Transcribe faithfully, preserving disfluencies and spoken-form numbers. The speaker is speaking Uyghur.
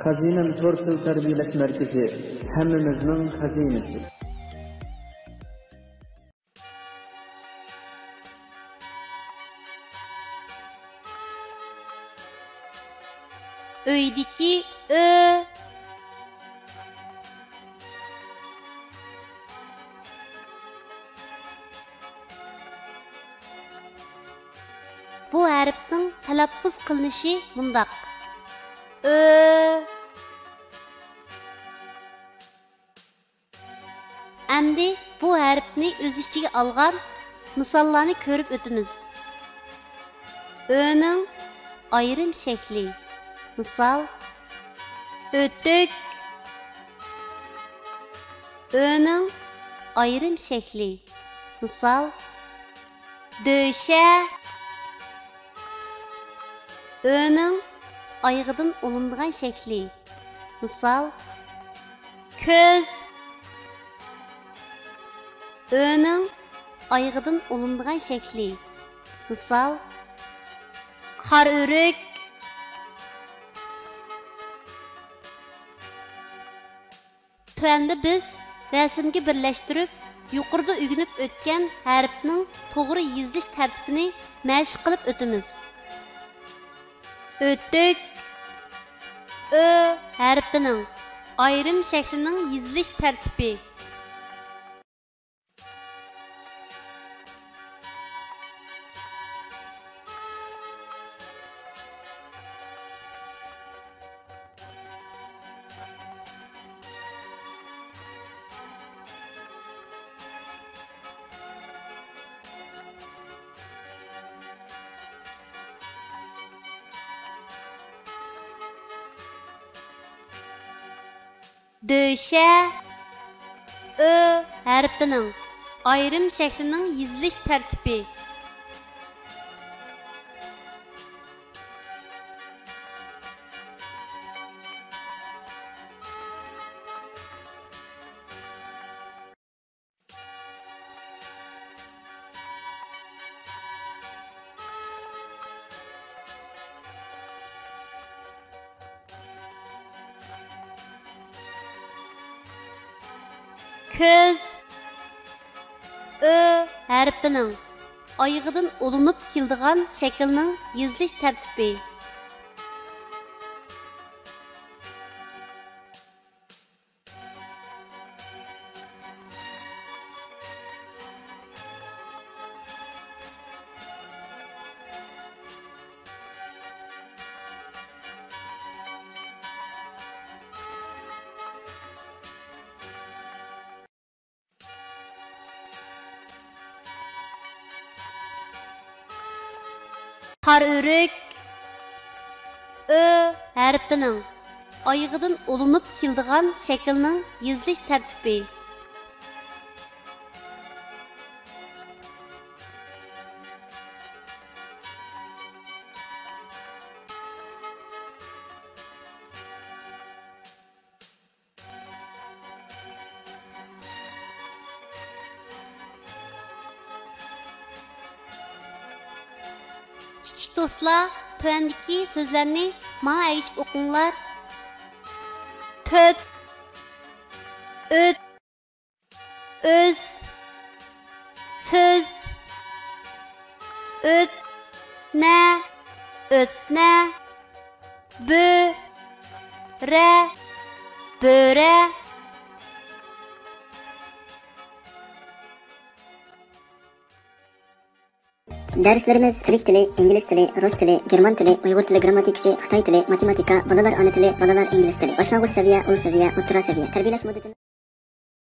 خەزىنەم تور تىل تەربىيەلەش مەركىزى، ھەممىمىزنىڭ خەزىنىسى. ئۆيدىكى ئۆ. بۇ ھەرپنىڭ تەلەپپۇز قىلىنىشى مۇنداق: ئۆ. ئەمدى بۇ ھەرپنى ئۆز ئىچىگە ئالغان مىساللارنى كۆرۈپ ئۆتىمىز. ئۆنىڭ ئايرىم شەكلى. مىسال، ئۆتۈك. ئۆنىڭ ئايرىم شەكلى. مىسال، دۆشە. ئۆنىڭ ئايىغىدىن ئۇلىنىدىغان شەكلى. مىسال، كۆز. ئۆنىڭ ئايىغىدىن ئۇلىنىدىغان شەكلى. مىسال، قارا ئۆرۈك. تۆۋەندە بىز رەسىمگە بىرلەشتۈرۈپ، يۇقىرىدا ئۆگىنىپ ئۆتكەن ھەرپنىڭ توغرا يېزىلىش تەرتىپىنى مەشىق قىلىپ ئۆتىمىز. ئۆتۈك. ئۆ ھەرپىنىڭ ئايرىم شەكلىنىڭ يېزىلىش تەرتىپى. دۆشە. ئۆ ھەرپىنىڭ ئايرىم شەكلىنىڭ يېزىلىش تەرتىپى. كۆز. ئۆ ھەرپىنىڭ ئايىغىدىن ئۇلىنىپ كېلىدىغان شەكىلنىڭ يېزىلىش تەرتىپى. قارا ئۆرۈك. ئۆ ھەرپىنىڭ ئايىغىدىن ئۇلىنىپ كېلىدىغان شەكىلنىڭ يېزىلىش تەرتىپى. كىچىك دوستلار، تۆۋەندىكى سۆزلەرنى ماڭا ئەگىشىپ ئوقۇڭلار. تۆت، ئۆت، ئۆز، سۆز، ئۆتنە، ئۆتنە، بۆرە، بۆرە. دەرسلىرىمىز تۈرك تىلى، ئىنگلىز تىلى، رۇس تىلى، گېرمان تىلى، ئۇيغۇر تىلى گىرامماتىكىسى، خىتاي تىلى، ماتېماتىكا، بالىلار ئانا تىلى، بالىلار ئىنگلىز تىلى، باشلانغۇچ سەۋىيە، ئۇل سەۋىيە، ئوتتۇرا سەۋىيە. تەربىيەلەش مۇددىتىمىز